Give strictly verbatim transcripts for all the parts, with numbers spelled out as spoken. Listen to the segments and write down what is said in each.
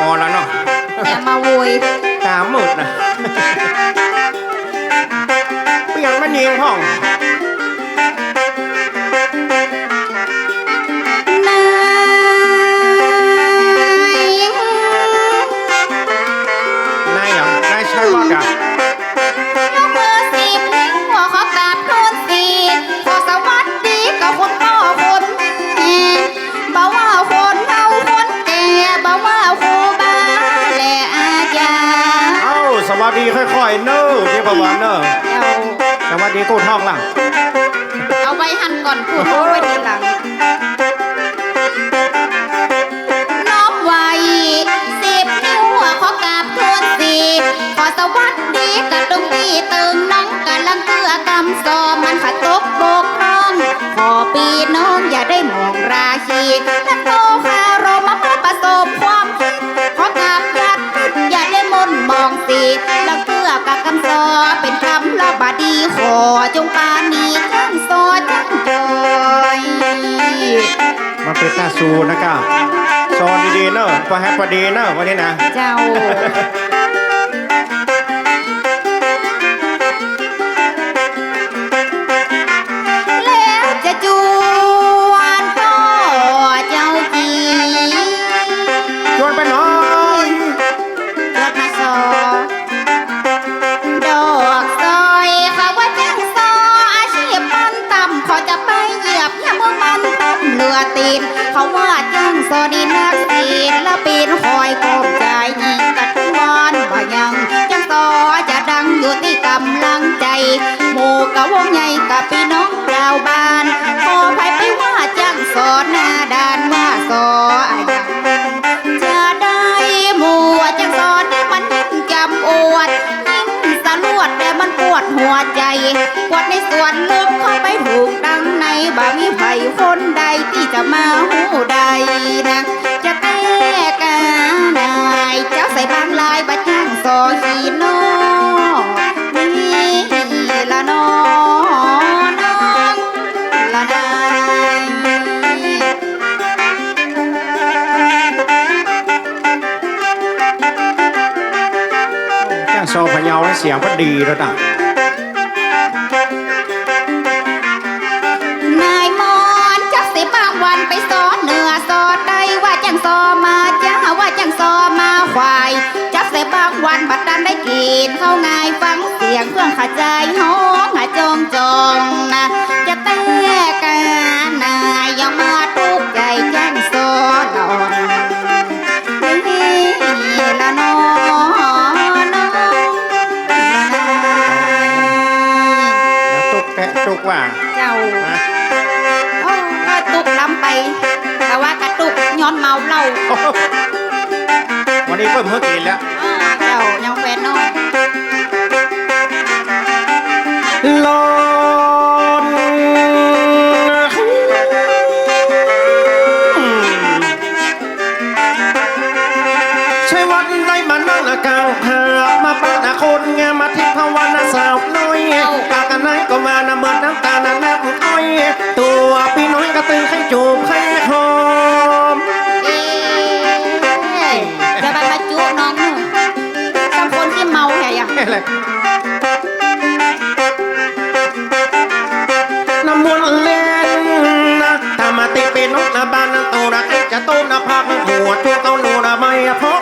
อ่อนแล้วเนาะ อย่ามาโวย ต๋ามืดนะ เปลี่ยนมายิงพ่อง นาย นายหยัง นายชัยวัฒน์อะ ยกมือสิบนิ้ว ขอกราบทูลสิทธิ์ ขอสวัสดีกับคุณพ่อคุณแม่ บ่าวว่าคนเฒ่าคนแก่ บ่าวว่าครูบาและอาจ๋ารย์ เอ้า สวัสดีค่อยๆ เน่อ เทพวันเน่อ เจ้า สวัสดีกู้ท้องล่ะ เอาไว้หั้นก่อน กู้ท้องไว้ทีหลัง น้อมไหว้สิบนิ้ว ขอกราบทูลสิทธิ์ ขอสวัสดีกับตึงปี้ตึงน้อง กำลังเกื้อกำซ่อม มันขาดตกบกพร่อง ขอปี้น้องอย่าได้หมองราคี นักโตคารมมาประสบความคิด ขอกราบตัด อย่าได้หม่นหมองสิทธิ์ แล้วเกื้อกำซ่อม เป๋นกำลบดี ขอจงปราณีจ้างซอจ้างจอย มันเป๋นต๋าสู้นะก้า สอนดีๆ เน่อ ปะแฮปปะดีเน่อ วันนี้นะ เจ้า แล้วจะจวนต่อเจ้าจี จวนไปหน่อย จวนมาซอ ดอกซอย เขาว่าจ้างซอ อาชีพมันต่ำ เขาจะไปเหยียบ อย่าเมืองมันต่ำเหลือตีน เขาว่าจ้างซอนี่นักศิลปิน คอยก้มใจยิงกัดวัน ว่ายังจ้างซอจะดังอยู่ตี้กำลังใจ๋ หมู่กับวงใหญ่กับปี้น้องจาวบ้าน ขออภัยไปว่าจ้างซอหน้าด้าน ว่าซออะหยัง จะได้หมู่จ้างซอนี่มันยิ่งจำอวด ยิ่งสลวดแต่มันปวดหัวใจ๋ ปวดในส่วนลึกเข้าไปถูกตังใน บ่มีใผคนใดตี้จะมาฮู้ได้นะ จะแต๊กาไหน เจ้าใส่บางลายบ่จ้างซอขี้นอก นี่ละน้อ น้องละนาย จ้างซอพะเยาเสียงก็ดีแล้วนะ นายมอนจับใส่บางวันไปซอเหนือซอใต้ ว่าจ้างซอมาจ้า ว่าจ้างซอมาขวาย จับใส่บางวันบ่ตันได้กิ๋นข้าวงาย ฟังเสียงเครื่องขจายฮ้องอะจ้องจ้องนะ จะแต๊กาไหน ยังมาตุ๊กใจ๋จ้างซอหลอน นี่ละน้อ น้องละนาย ตุ๊กแต๊ตุ๊กว่า เจ้า นะ โอ้ย ตุ๊กล้ำไป แต่ว่ากะตุ๊กย้อนเมาเหล้า วันนี้เปิ้นเมื่อกี้แล้ว อ้อ เจ้า ยังแฟนน้อย หลอน ใช่วันใดมานั่งกลางทาง มาปะหน้าคนงามมาทิพวรรณสาวน้อย เอ้า กะกะไหนก็มานะเมิดน้ำตาน้ำอ้อย ตั๋วปี้น้อยกะตึงใค่จูบใค่หอม เอ๊ะ จะไปมาจุน้อง สองคนตี้เมาแท้อะ น้ำมนต์เล่นนะ ถ้ามาติเป็นนกนะบ้านนั้นโตนะ ใครจะโตนะภาคหัวตัวเต้าโนนะไม่พอ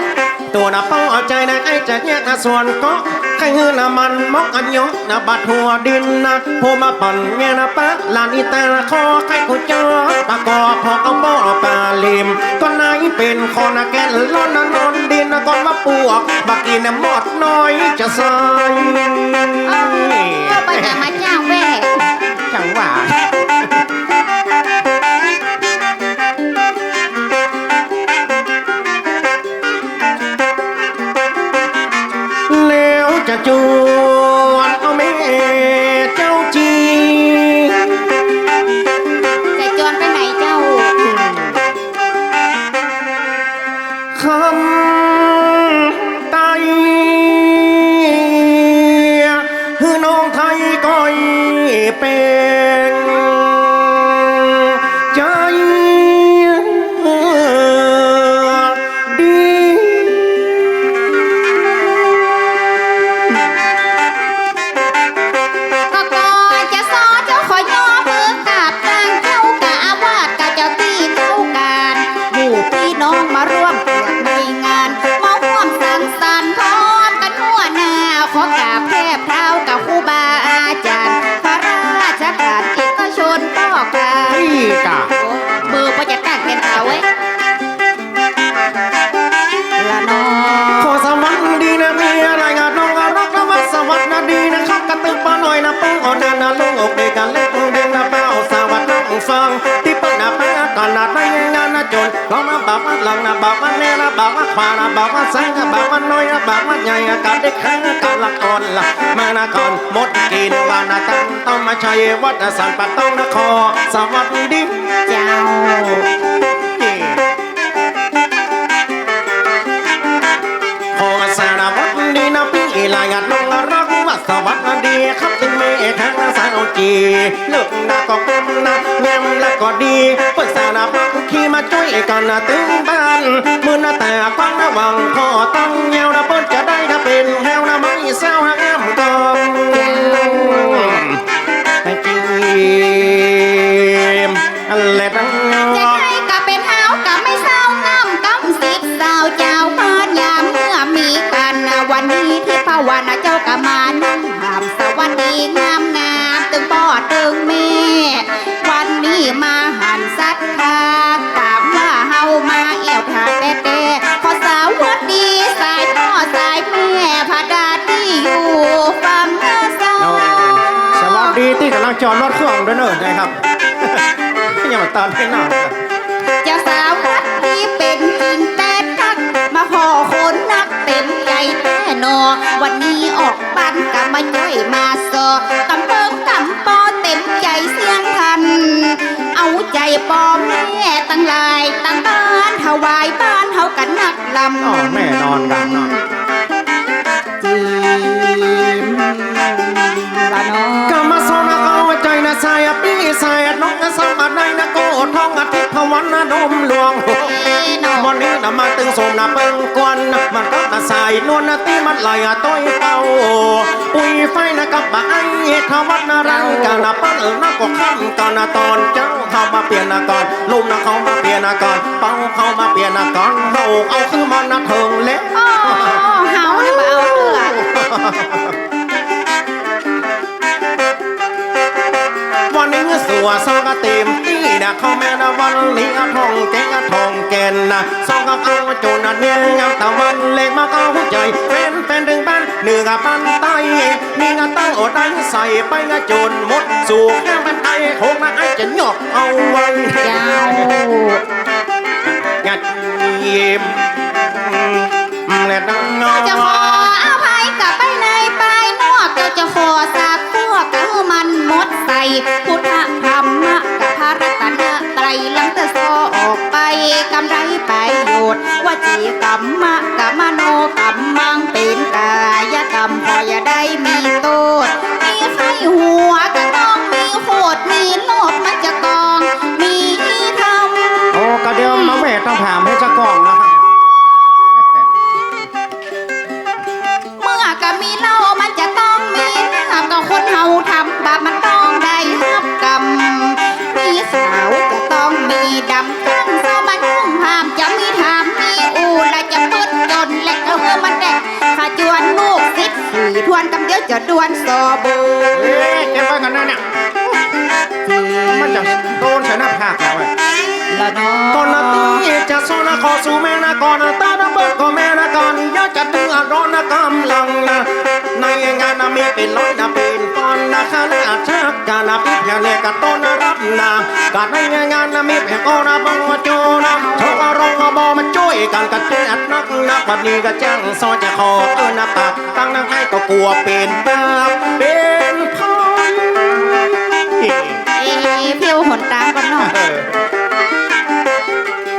ตัวนะป้อเอาใจ๋นะ ใครจะแยกนะส่วนก็ ใครหื้อนะมันมกอันยกนะบัดหัวดินนะ ผู้มาปั่นแง่นะปะลานอีตานะ ขอใครกูเจอ ปะกอบพอเอาป้อปาลิม ก็ไหนเป็นคนนะแก่นล้นนะนอนดินนะ ก่อนมาปวก บักกินนะหมดน้อยจะใส่ เออ ไปอย่ามาจ้างแว่ จังหวะ แล้วจะจวนเอาแม่เจ้าจี จะจวนไปไหนเจ้า คำไต หื้อน้องไทยก้อยเป่ง ใจ๋ดี ดีนะครับ กระตึกป้าน้อยนะ เปิ้งอ่อนนะ นะ ลุงอกเด็กกันเล็กแดงนะ เป้าสวัสดิ์ฟัง ตี้เปิ้นนะ ป้ากันนะ ในงานนะ จน ลองนะ บอกว่าหลังนะ บอกว่าแน่นะ บอกว่าขวานะ บอกว่าซ้ายนะ บอกว่าน้อยนะ บอกว่าใหญ่นะ กันเด็กแข็งกันละอ่อนละ มานะก่อน หมดกินวันนะ ตั้งต้องมาใช้วัดสันป่าตองนะ ขอสวัสดีเจ้า ขอสวัสดีนะพี่หลาย น้องรัก ว่าสวัสดีครับ ตึงแม่แท้งสาวจี เลิกนะก็ก้มนะ แง้มแล้วก็ดี เปิ้นสารพัดขี้มาจ้วยกันนะ ตึงบ้าน มื้อหน้าตากว้างนะ หวังพอตั้งยาวนะ เปิ้นจะได้นะ เป๋นแถวนะ ไม่เศร้าห้ามก่อน จี อันแลตั้ง จะใครก็เป๋นเฮาก็ไม่เศร้า งามกำสิบสาวเจ้าบ้าน ยามเมื่อมีกัน วันนี้ทิพวรรณเจ้าก็มานั่งห้าม สวัสดีงามๆ ตึงป้อตึงแม่ วันนี้มาหันศรัทธา ตามว่าเฮามาแอ่วถามแต๊ ขอสวัสดีสายป้อสายแม่ พระดาตี้อยู่ฝั่งซ้าย สวัสดีตี้ก่ำลังจอดรถเครื่องด้วยเนอะ นะครับ ยังมาตามให้หน่อย เจ้าสาววัดนี้เป๋นจริงแต๊ทัก มาขอคนนักเต๋มใจ๋แต๊หนอ วันนี้ออกบ้านก็มาจ้วยมาซอ กำเปิ้งกำป้อเต๋มใจ๋เสี้ยงทัน เอาใจ๋ป้อแม่ตังหลายตังบ้าน ถวายบ้านเฮากั๋นนักลำ อ๋อ แน่นอนครับ จีมละเนาะ กำมาสอนเอาใจ๋นะ สายปี้สายน้องนะ สมัครได้นะ โกทองอาทิตย์พวันนะ นมหลวง เอ้ยเนาะ วันนี้นะมาตึงสมนะเปิ้งกวนนะ มันก็มาสายนวลนะ ตี้มันไหลอะต้อยเป่า ปุ้ยไฟนะกับบ่าไอ้ทวัดนะ รังกันนะ เปิ้นนะก็ค่ำกันนะ ตอนเจ๊าเข้ามาเปลี่ยนนะก่อน ลุ่มนะเข้ามาเปลี่ยนนะก่อน เปาเข้ามาเปลี่ยนนะก่อน เฮาเอาคือมันนะเถิงเล็ก อ๋อ เฮานี่บ่เอาเตื้อ วันนี้สัวซอกะเต๋มตี้นะ เข้าแม่นะ วันนี้อะทองแก่นอะทองแก่นนะ ซอกะเอาจนอะเนี่ย ตะวันเล็กมาเข้าใจ๋ แฟนๆ ตึงบ้านเหนือบ้านใต้ มีงานตั้งอดได้ใส่ไปงานจนหมด สู่แก้มบ้านใต้ คงมาไอ้จะยกเอาไว้ เจ้า งานเยี่ยม และดังนอ เจ้าขออภัยกับไปในไปนอก เจ้าจะขอสักพวกคือมันหมดใส่ พุทธธรรมะกับพระรัตนตรัย หลังแต่ซอออกไปกำไรประโยชน์ วจีกรรมะกับมโนกรรมัง เป๋นกายกรรม ขออย่าได้มีโต้ษ มีไข้หัวก็ต้องมีโขด มีโลภมันจะต้องมีธรรม โอ้ ก็เดี๋ยวมาแวะต้องถามให้เจ้ากองนะครับ เมื่อก็มีเหล้ามันจะต้องมีลาบ ก็คนเฮาทำบาปมันต้องได้ฮับกรรม มีขาวจะต้องมีดำ ตั้งสมาธิห้ามจะมีถามมีอู่ และจะเปิดจนและก็เฮามันแดก ข้าจวนลูกศิษย์สี่ถ้วนกำเดียวจะดวนสอบู เอ๊ะ เก็บไว้ก่อนนะเนี่ย มันจะโดนใส่หน้าผากเราอะ ละเนาะ ก่อนนะตี้จะสอนนะ ขอสู่แม่นะก่อนนะ ตานะเปิ้งก็แม่นะก่อน อย่าจะดื้อร้อนนะกำลังนะ ในงานนะมีเป๋นร้อยนะเป๋นปอนนะ ข้าราชการนะพิจารณากับต้นนะรับนะ กาดในงานนะมีเป๋นอ้อนะบอโจนะ ทกรงบมาจ้วยกั๋นกะแจ๊ดนักนะ บัดนี้กะแจ้งซอจะขอเอิ้นนะปาก ตั้งนักให้ก็กลัวเป๋นบาปเป๋นภัย เอ๊ะ เพี้ยวหนตางก่อนเนาะ เออ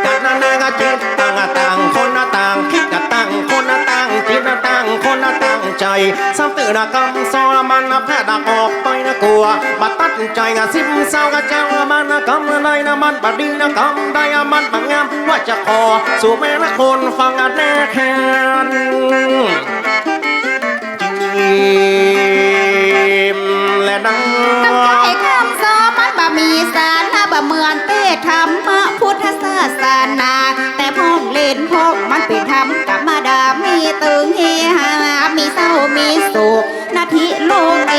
กั๋นนะนะกะจิตต่างต่าง คนนะต่างคิดกะต่าง คนนะต่างจิตนะต่าง คนนะต่างใจ๋ ซ้ำตื้อนะกำสอนมันนะแพร่ดักออกไปนะกลัว มาตัดใจ๋กะสิบสาวกะเจ้ามันนะกำใดนะมันบ่ดีนะกำใดมันบ่งาม ว่าจะขอสู่แม่นะคนฟังอะแน่แค้น และดัง กำไก่กำซอมันบ่มีสาระ บ่เหมือนเตธรรมะพุทธศาสนา แต่พ่องเล่นพ่องมันเป๋นธรรมธรรมดา มีตึงเฮฮา มีเศร้ามีโศก นาทิโลเก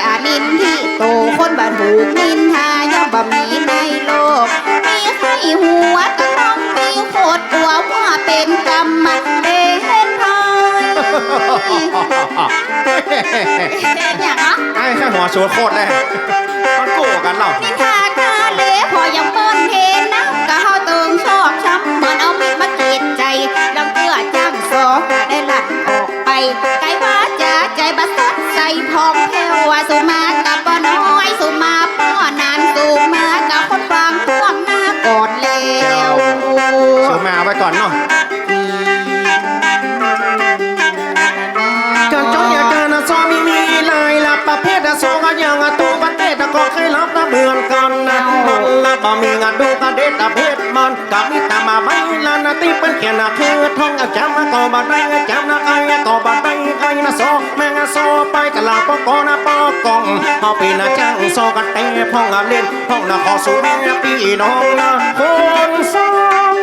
อนินทิโต คนบ่ถูกนินทาย่อมบ่มีในโลก มีไข้หัวก็ต้องมีโขด กลัวว่าเป๋นกรรมเป๋นภัย เอ๊ะ อย่างอะ ไอ้ใค่หัวสูงโคตรเลย มันกู้กั๋นเล่า นินทาข้าเหล พอยังเปิ้นเฮนะ กะเฮาตึงชอกช้ำ เหมือนเอามีดมาเกลียดใจ๋ ลำเตื้อจ้างสอ ได้ลั่นออกไป ไกวาจ๋าใจ๋บ่สดใสผ่องแผ้ว ว่าสุมากับป้อน้อย สุมาป้อนาน สุมากับคนฟังล่วงหน้าก่อนแล้ว สุมาไว้ก่อนเนาะ ก๋านจ้อยก๋านสอมี มีหลายละประเภท สองอย่างอะ ตุ๊ประเทศก็ใค่ฮับนะเหมือนกั๋นนะ มันละบ่มีอะ ดูกะเด็ดอะเภทมัน กะมีต๋ามมาใบละนะ ตี้เปิ้นเขียนนะ คือท่องอะ จ๋ำก็บ่ได้ จ๋ำนะ ไกก็บ่ได้ ไกนะ สอ แม่งอะ สอไปกะลาปอกอนะ ปอกอง เฮาเป๋นอะ จ้างสอกั๋นแต่พ่องอะ เล่น พ่องนะ ขอสุมาปี้น้องนะ คนสอง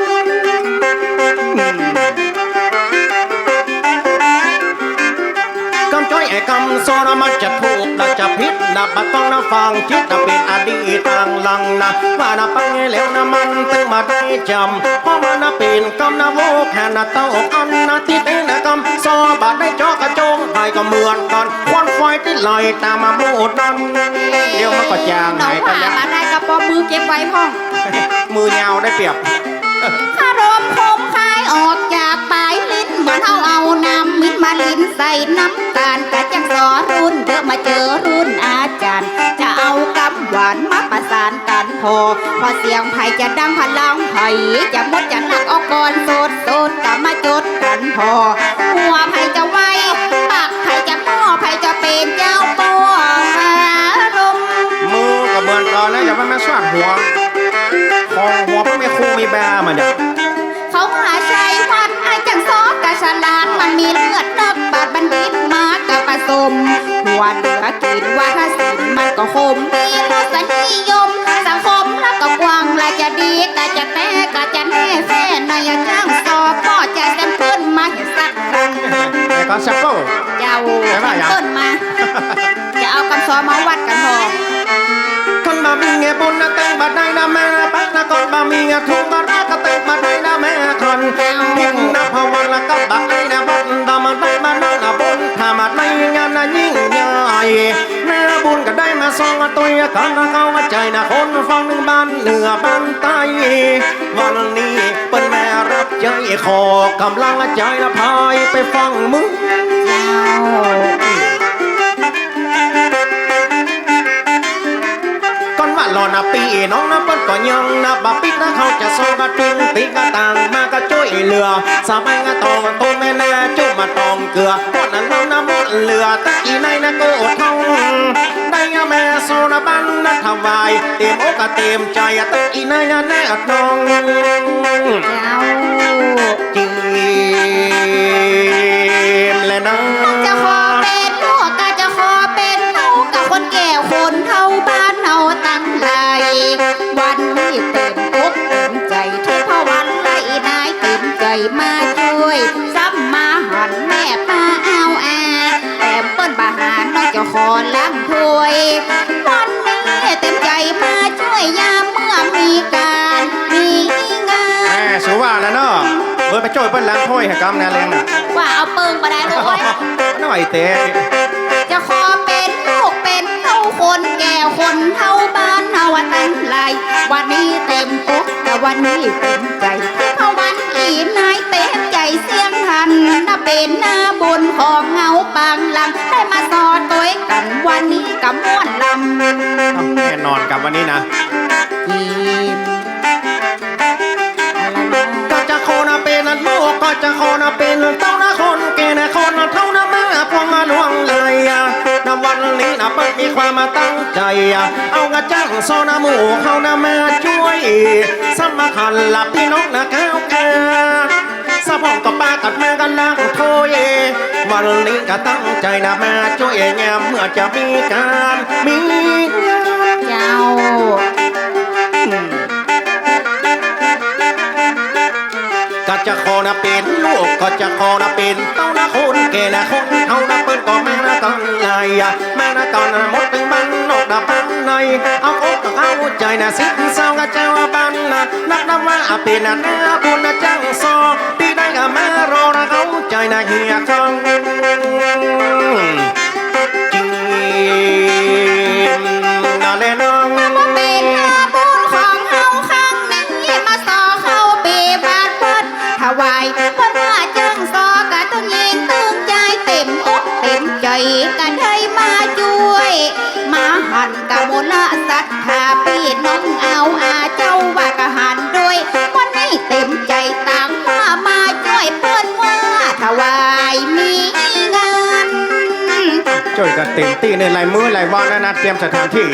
กำจ้อยไอ้กำสอนะ มันจะถูกนะจะผิดนะ บ่ต้องนะฟังจิตนะ เป๋นอดีตตางหลังนะ ว่านะไปแล้วนะ มันตึงบ่ได้จ๋ำ เพราะมันนะเป๋นกำนะ โวกแห่นะ เต้าอันนะ ตี้เป๋นนะกำสอบ่ได้เจาะกระจง ใผก็เหมือนกั๋น ควันไฟตี้ไหลต๋ามมาหมู่นั้น เดี๋ยวมันก็จางหายไปแล้ว น้องว่าบ่ได้ก็ปอมือเก็บไว้พ่อง มือยาวได้เปรียบ อารมณ์คมคายออกจากป๋ายลิ้น เหมือนเฮาเอาน้ำมิตรมาลิ้นใส่น้ำต๋าล กะจ้างสอรุ่นเต๊อะมาเจอรุ่นอาจ๋ารย์ จะเอากำหวานมาประสานกั๋นผ่อ ผ่อเสียงใผจะดังพลังใผ จะมดจะหนักออกก่อนสดสด กะมาจดกั๋นผ่อ หัวใผจะไว ปากใผจะป้อ ใผจะเป๋นเจ้าป้ออารมณ์ มือก็เหมือนกั๋นนะ อย่าไปมาสาดหัว ของหัวเปิ้นมีคู่มีแบร์มาเนี่ย เขาว่าใช่วันไอ้จ้างสอก็ฉลาด มันมีเลือดนักปราชญ์บัณฑิตมาก็ผสม หัวเหนือกิ๋นวาทศิลป์มันก็คม มีรสนิยม สังคมแล้วก็กว้าง และจะดีก็จะแท้ก็จะแน่แท้ ในอะจ้างสอป้อจะแซมเปิ้ลมาเหียสักครั้ง ไอ้ก็แซมเปิ้ล เจ้า แซมเปิ้ลมา จะเอากำสอมาวัดกั๋นผ่อ คนบ่มีบุญนะแต่งบ่ได้นะแม่ปักนะ คนบ่มีทุนก็รักก็แต่งบ่ได้นะแม่คน เจ้า ดินนะพะวันละก็บ่ได้นะบัด ดำมาได้มานั่นนะบุญ ถ้ามาได้งานนะยิ่งใหญ่ แม่บุญก็ได้มาสองตัวกั๋นนะ เข้ามาใจ๋นะ คนฟังนึ่งบ้านเหนือบ้านใต้ วันนี้เปิ้นมารับใจ๊ ขอกำลังใจ๋ละพายไปฟังเมือง เจ้า ก่อนว่าลอนะปี้น้องนะ เปิ้นก็ยังนะบ่ปิ๊กนะ เขาจะสอกั๋นตึงปิ๊กนะ ต่างมาก็จ้วยเหลือ สบายก็ต้องโตแม่นะ จุมาต้องเกือ ก่อนนั้นลอนะหมดเหลือ ตังอีไหนนะโกเฒ่า ได้แม่สอนะบันนะถวาย เต๋มอกก็เต๋มใจ๋ ตังอีไหนนะแน่น้อง เจ้า จีมแลนะ จะขอเป๋นลูก ก็จะขอเป๋นลูก กับคนแก่คนเฒ่าบ้านเฮาตังหลาย วันนี้เต๋มอกเต๋มใจ๋ ตี้พ่อวันและอีนายเต๋มใจ๋มาจ้วย ซ้ำมาหันแม่ป้าเอาอา แถมเปิ้นบ่หาน้องจะขอล้างถ้วย วันนี้เต๋มใจ๋มาจ้วยยามเมื่อมีก๋านมีงาน แม่ สูว่าแล้วเนาะ เปิ้นไปจ้วยเปิ้นล้างถ้วยหื้อกำแน่แลงน่ะ ว่าเอาเปิ้งบ่ได้ลูกเอ้ย น้อยเต๋ จะขอเป๋นลูกเป๋นเต้าคนแก่คนเฒ่าบ้านเฮาตังหลาย วันนี้เต๋มอก แต่วันนี้เต๋มใจ๋ ตี้พ่อวันอีนายเต๋มใจ๋เสี้ยงหัน นะเป๋นนาบุญของเฮาปางหลัง ได้มาสอตวยกั๋นวันนี้ก็ม่วนลำ แน่นอนครับวันนี้นะ ก็จะขอนะเป๋นลูก ก็จะขอนะเป๋นเต้านะคนแก่นะคนเฒ่านะมาพวงมาล่วงเลยอะ นะวันนี้นะเปิ้นมีความมาตั้งใจ๋อะ เอากระจ้างสอนะหมู่เฮานะมาจ้วย สำคัญละปี้น้องนะก้าวกา สะพองก็ปากั๋นมากั๋นล้างถ้วย วันนี้ก็ตั้งใจ๋นะมาจ้วยยามเมื่อจะมีก๋านมีงาน เจ้า ก็จะขอนะเป๋นลูก ก็จะขอนะเป๋นเต้านะคนแก่นะคนเฒ่านะ เปิ้นก็มานะกั๋นหลายอะ มานะกั๋นหมดตึงบ้านนอกนะบ้านใน เอาอกเอาใจ๋นะสิบสองกะเจ้าบ้านนะ นับนะว่าเป๋นนะนาบุญนะจ้างสอ ตี้ได้กะมารอนะเอาใจ๋นะเหียครั้ง กะมวลศรัทธาปี้น้องเอาอาเจ้าว่าก็หันด้วย วันนี้เต็มใจ๋ต่างว่ามาจ้วยเปิ้นว่าถวายมีงาน จ้วยกั๋นเต็มตี้ในหลายมื้อหลายวันนะ นะ เตรียมสถานตี้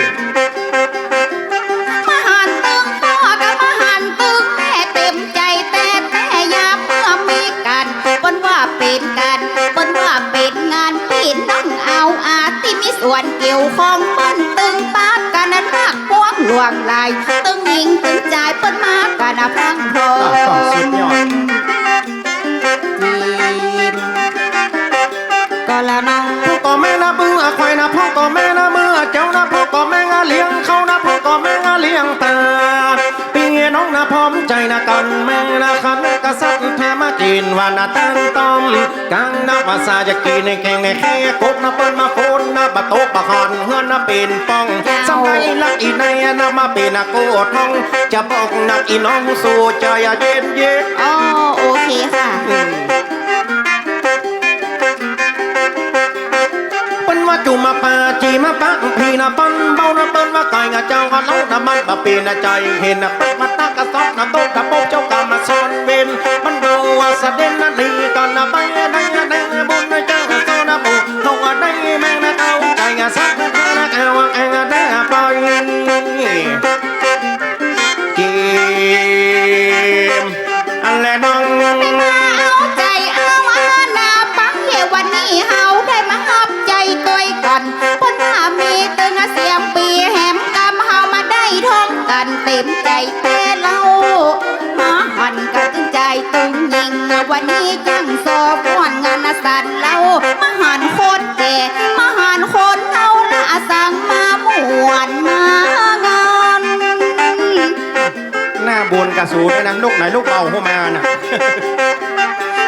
มาหันตึงป้อกับมาหันตึงแม่เต็มใจ๋แต๊ๆ ยามเมื่อมีก๋าน เปิ้นว่าเป๋นก๋าน เปิ้นว่าเป๋นงาน ปี้น้องเอาอาตี้มีส่วนเกี่ยวข้อง เปิ้นตึงปากั๋นนะ นักปวงหลวงหลาย ตึงญิงตึงจาย เปิ้นมากั๋นนะพลั้งพร้อม อ่ะ สุดยอด ก็ละน้อง พ่อก็แม่นะเมื่อควายนะ พ่อก็แม่นะเมื่อเจ้านะ พ่อก็แม่นะเลี้ยงเขานะ พ่อก็แม่นะเลี้ยงตา ปี้น้องนะพร้อมใจ๋นะกั๋นแม่นะ ขันกษัตริย์แท้มากิ๋นว่านะตั้งต้ม กั๋งนะภาษาจะกิ๋นในแข่งในแค่กบนะ เปิ้นมาคนนะ บ่ตกบ่หันเฮือนนะเป๋นป้อง เจ้า สำได้รักอี๋ในนะมาเป๋นนะโกทอง จะบอกนะอี๋น้องสู้ใจ๋เย็นๆ อ๋อ โอเคค่ะ อืม เปิ้นว่าจุ่มมาปาจีมาปักผีนะ เปิ้นเบานะ เปิ้นว่าไก่งาเจ้าก็เล่านะ มันบ่เป๋นนะใจ๋เห็นนะ เปิ้นมาตักกะซอกนะ โต๊ะกะโป๊กเจ้ากรรมมาซ่อนเวร มันดูว่าสะเด็นนะดีกั๋นนะ ไปได้นะได้บุญนะเจ้าซ่อนนะบุญ ลงว่าได้แม่งนะเอาใจ๋งาสักนะเอาแองได้ไป กิ๋นอันแลน้อง เอาใจ๋เอาอานาปังเยาวันนี้เฮาได้มาฮับใจ๋ตวยกั๋น เปิ้นว่ามีตึงเสียงปี้แหมกำ เฮามาได้ท่องกั๋นเต็มใจ๋แต๊เล่า มาหันกั๋นตึงจายตึงญิง วันนี้จั้งสอบม่วนงานสันเล่า มาหันคนแก่ มาหันคนเฒ่าละสังมาม่วนมางาน หน้าบุญกะสูงด้วยนะ ลูกไหนลูกเบาเข้ามาน่ะ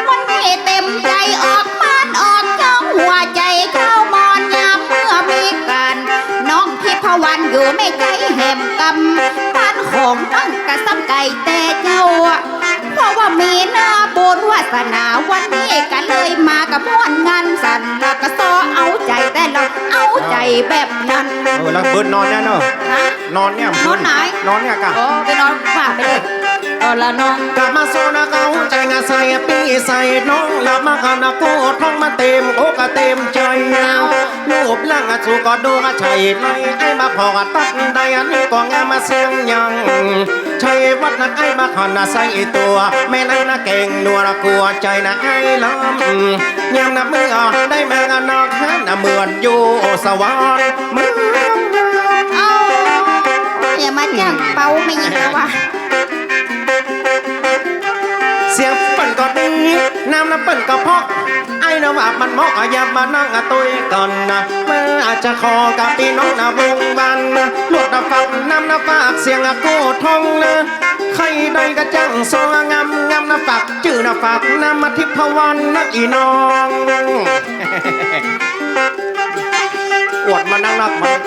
วันนี้เต็มใจ๋ออกบ้านออกจ้อง หัวใจ๋เจ้ามอนยามเมื่อมีก๋าน น้องทิพวรรณอยู่แม่ใจ๋แหมกำ บ้านของน้องกะสังไก่แต๊เจ้า เพราะว่ามีหน้าบุญวาสนา วันนี้กะเลยมากะม่วนงานสัน แล้วกะซ้อเอาใจ๋แต๊เล่า เอาใจ๋แบบนั้น เออ แล้วเปิ้นนอนเนี่ยเนาะ ฮะ นอนเนี่ย นอนไหน นอนเนี่ยกะ อ๋อ ไปนอนว่าไปเลย เอาละน้อง กลับมาซ้อนนะ เอาใจ๋งาใส่ปี้ใส่น้อง แล้วมาหันนะโกทองมาเต็มอกกะเต็มใจ๋ เอา รูปร่างอะสูก็ดูกะใจ๋ไหม ไอ้มาผ่อตัดได้อันนี้ก็งามมาเสียงยัง ใจ๋วัดนะไอ้มาหันนะใส่ตั๋ว แม่นางนะแก่งนัวนะกั๋วใจ๋นะไอ้ลำ ยามนะเมื่อได้มางานนอกหันนะเหมือนอยู่สวรรค์เมือง เอา อย่ามาจ้างเป้าแม่ญิงนะวะ เสียงเปิ้นก็ดี น้ำนะเปิ้นก็เพราะ ไอ้นะว่ามันเหมาะ อย่ามานั่งอะตวยกั๋นนะ มาจะขอกับปี้น้องนะวงวันนะ ลวดนะฝากน้ำนะฝากเสียงอะโกทองนะ ใค่ได้กะจั้งสองงามงามนะ ฝากจื้อนะฝากน้ำมาทิพวรรณนะอีน้อง อวดมานั่งนักมัน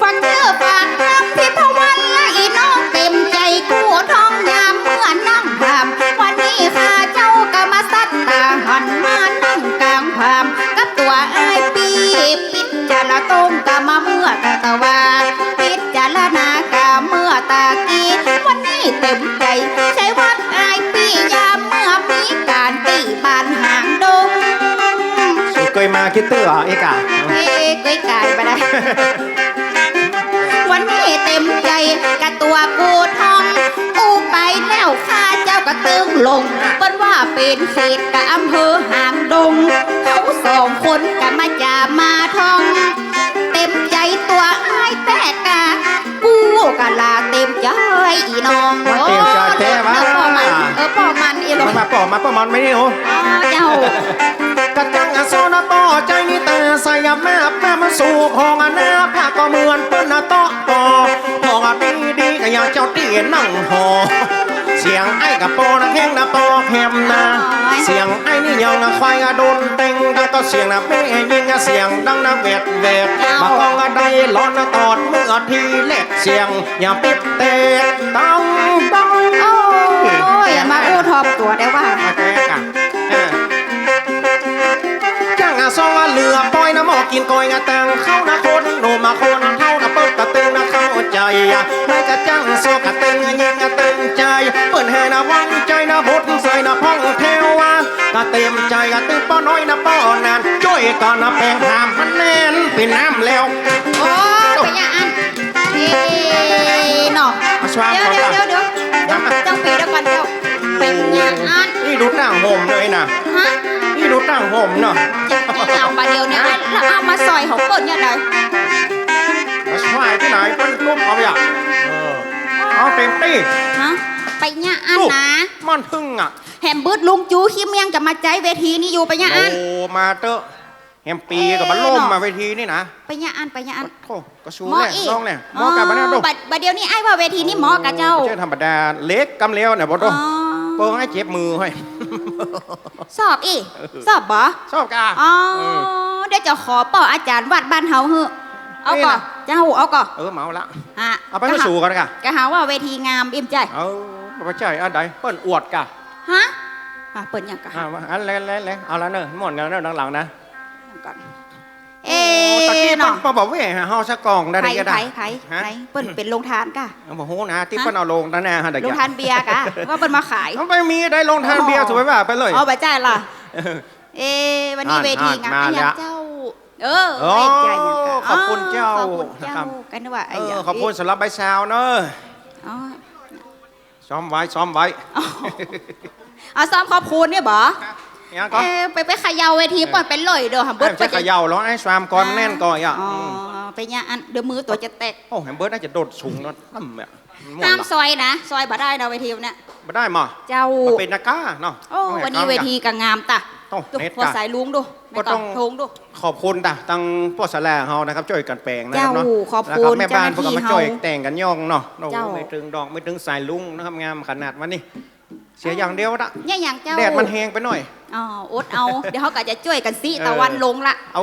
ฝากจื้อฝากน้ำทิพวรรณนะอีน้อง เต็มใจ๋โกทองยามเมื่อนั่งถาม วันนี้ข้าเจ้ากะมาสัตตาหันมานั่งกลางผาม กับตั๋วอ้ายปี้ ปิดจาระตรงกะมาเมื่อกะตะวา พิจารณากะเมื่อตะกี้ วันนี้เต็มใจ๋ ใจ๋วัดอ้ายปี้ยามเมื่อมีก๋านตี้บ้านหางดง เกยมาคิดเตื้อเอกอะ เอ้ย เกยก๋ายไปได้ วันนี้เต็มใจ๋กะตั๋วโกทอง อู้ไปแล้วข้าเจ้ากะตึงหลง เปิ้นว่าเป๋นเขตกะอำเภอหางดง เฮาสองคนกะมาจ๋ามาท่อง เต็มใจ๋ตั๋วอ้ายแต๊กะ กู้กะลาเต็มใจ๋อีน้อง มันเต็มใจ๋แต๊วะ เออ ป้อมัน เออ ป้อมันอีหลง มันมาป้อมัน ป้อมันไม่ได้โอ้ อ๋อ เจ้า กะจั้งอะโซนะป้อใจ๋นี่ตาใส่อะแม่แม่มันสู่ห้องอะนะ พระก็เหมือนเปิ้นนะเตาะป้อ ป้ออะดีดีกะอย่าเจ้าตี้นั่งหอ เสียงไอ้กะป้อนะแฮงนะป้อแฮมนะ เสียงไอ้นี่ยังอะควายอะโดนเต็ง แล้วก็เสียงนะแม่ญิงอะเสียงดังนะแวดแวด เอ้า บ่าก้องอะได้ร้อนนะตอดเมื่อทีแรก เสียงอย่าปิ๊บแตกต้องต้อง โอ้ย มาอู้ทอมตั๋วได้ว่า มาแตกอะ เออ จั้งอะซองอะเหลือปอยนะหม้อกิ๋นก๋อยอะตังเข้านะคนหนุ่มอะคน ในกระจั้งโศกกระเต็มยิ่งกระเต็มใจ๋ เปิ้นแห่นาวังใจ๋นาบุญใส่นาพ่องแถววาน กระเต็มใจ๋กระเต็มป้อน้อยนาป้อหนาน จ้วยก่อนนาแปงหามมันแน่นเป๋นน้ำแล้ว โอ้ เป๋นหยังอั้น เอ๊ะ เนาะ มาสว่าง เดี๋ยว ก่อน เดี๋ยว ค่ะ เดี๋ยว เดี๋ยว เดี๋ยว เจ้าปี๋เดี๋ยวก่อนเจ้า เป๋นหยังอั้น นี่ดูตั้งโฮมเลยนะ ฮะ นี่ดูตั้งโฮมเนาะ จะเอามาเดี๋ยวเนี่ย แล้วเอามาสอยของเปิ้นเนี่ยเลย มาสอยตี้ไหน เปิ้นตุ๊บเอาอย่า เออ เอาเต็มตี้ ฮะ เป๋นหยังอั้นนะ ตุ๊บ มันถึงอ่ะ แหมบึดลุงจู๋ขี้เมียงจะมาใจ๊เวทีนี้อยู่ เป๋นหยังอั้น โอ้ มาเต๊อะ แหมปี๋ก็มาล้มมาเวทีนี่นะ เป๋นหยังอั้น เป๋นหยังอั้น โอ้ ก็สู้ เหมาะ แน่ อี้ น้องเนี่ย เหมาะกับมันนะ อ๋อ ตุ๊บ บัด บัดเดี๋ยวนี้อ้ายว่าเวทีนี้เหมาะกับเจ้า บ่ใจ้ธรรมดา เหล็กกำเลี้ยวเนี่ย บ่ตุ๊บ อ๋อ เปิ้นให้เจ็บมือห้อย ซอบอี้ เออ ซอบบ่ ซอบก่ะ อ๋อ เออ เดี๋ยวจะขอป้ออาจ๋ารย์วัดบ้านเฮาหื้อ เอาก่อ นี่นะ เจ้า เอาก่อ เออ เมาละ ฮะ เอาไป กะหา มาสู่ก่อนก่ะ กะหาว่าเวทีงามอิ่มใจ๋ เอา บ่ใจ้อันใด เปิ้นอวดก่ะ ฮะ อ่ะ เปิ้นหยังก่ะ อ่ะ ว่าอันแล แล แล เอาละเนอะ ม่วนกันเนอะ หลังๆ นะ ก่อน โอ้ เอ๊ะ ตะกี้ เนาะ เปิ้นบ่เว้ย เฮาสะกองได้ ใผ ได้ ใผ ใผ ฮะ ใผ เปิ้นเป๋นโรงทานก่ะ เอา บ่ฮู้นะ ตี้ ฮะ เปิ้นเอาลงตะแหน้าฮะ เดี๋ยว โรงทานเบียร์ก่ะ ว่าเปิ้นมาขาย มันไปมีได้โรงทานเบียร์ อ๋อ สวยว่าไปเลย อ๋อ บ่ใจ้ละ เอ๊ะ วันนี้เวทีงาม อ่าน อ่าน มา อะหยัง แล้ว เจ้า เออ อ๋อ เอ้ย ใจ๋หยังก่ะ ขอบคุณเจ้า อ๋อ ขอบคุณเจ้า นะครับ กันว่า เออ อะหยัง ขอบคุณสำหรับใบซาวเนอะ อ๋อ ซ้อมไว้ ซ้อมไว้ อ๋อ เอาซ้อมขอบคุณเนี่ยบ่ ยังก่อน เออ ไป ไปเขย่าเวที เออ เปิ้นเป๋นลอยเด้อ หาเบิด ไม่ใจ้เขย่าหรอก ไอ้สามก้อน อ่า แน่นก่อนอ่ะ อ๋อ อืม เป๋นหยังอั้น เดี๋ยวมือตั๋วจะแตก โอ้ แหมเบิดน่าจะโดดสูงเนาะ นั่นแหละ ม่วนละ ห้ามซอยนะ ซอยบ่ได้นะเวทีเนี่ย บ่ได้หม่อ เจ้า บ่เป๋นนาก้าเนาะ โอ้ เอาไง วันนี้ ครับ เวทีก็งามตะ โอ้ ตุ๊บ เน็ต ป้อ ก่ะ สายลุงดู ก็ต้อง แม่กองโฮงดู ขอบคุณตะ ตังป้อสาราเฮานะครับ จ้วยกั๋นแป๋งนะครับเนาะ เจ้า ขอบคุณ นะครับ แม่บ้าน เจ้าหน้าที่ เปิ้นก็มาจ้วย เฮา แต่งกั๋นย่องเนาะ โอ้โห เจ้า ไม่ตึงดอก ไม่ตึงสายลุงนะครับ งามขนาดวันนี้ เสียอย่างเดียวตะ เนี่ยอย่างเจ้า แดดมันแฮงไปหน่อย อ๋อ อดเอา เดี๋ยวเฮาก็จะจ้วยกั๋นสิ เออ ตะวันลงละ เอา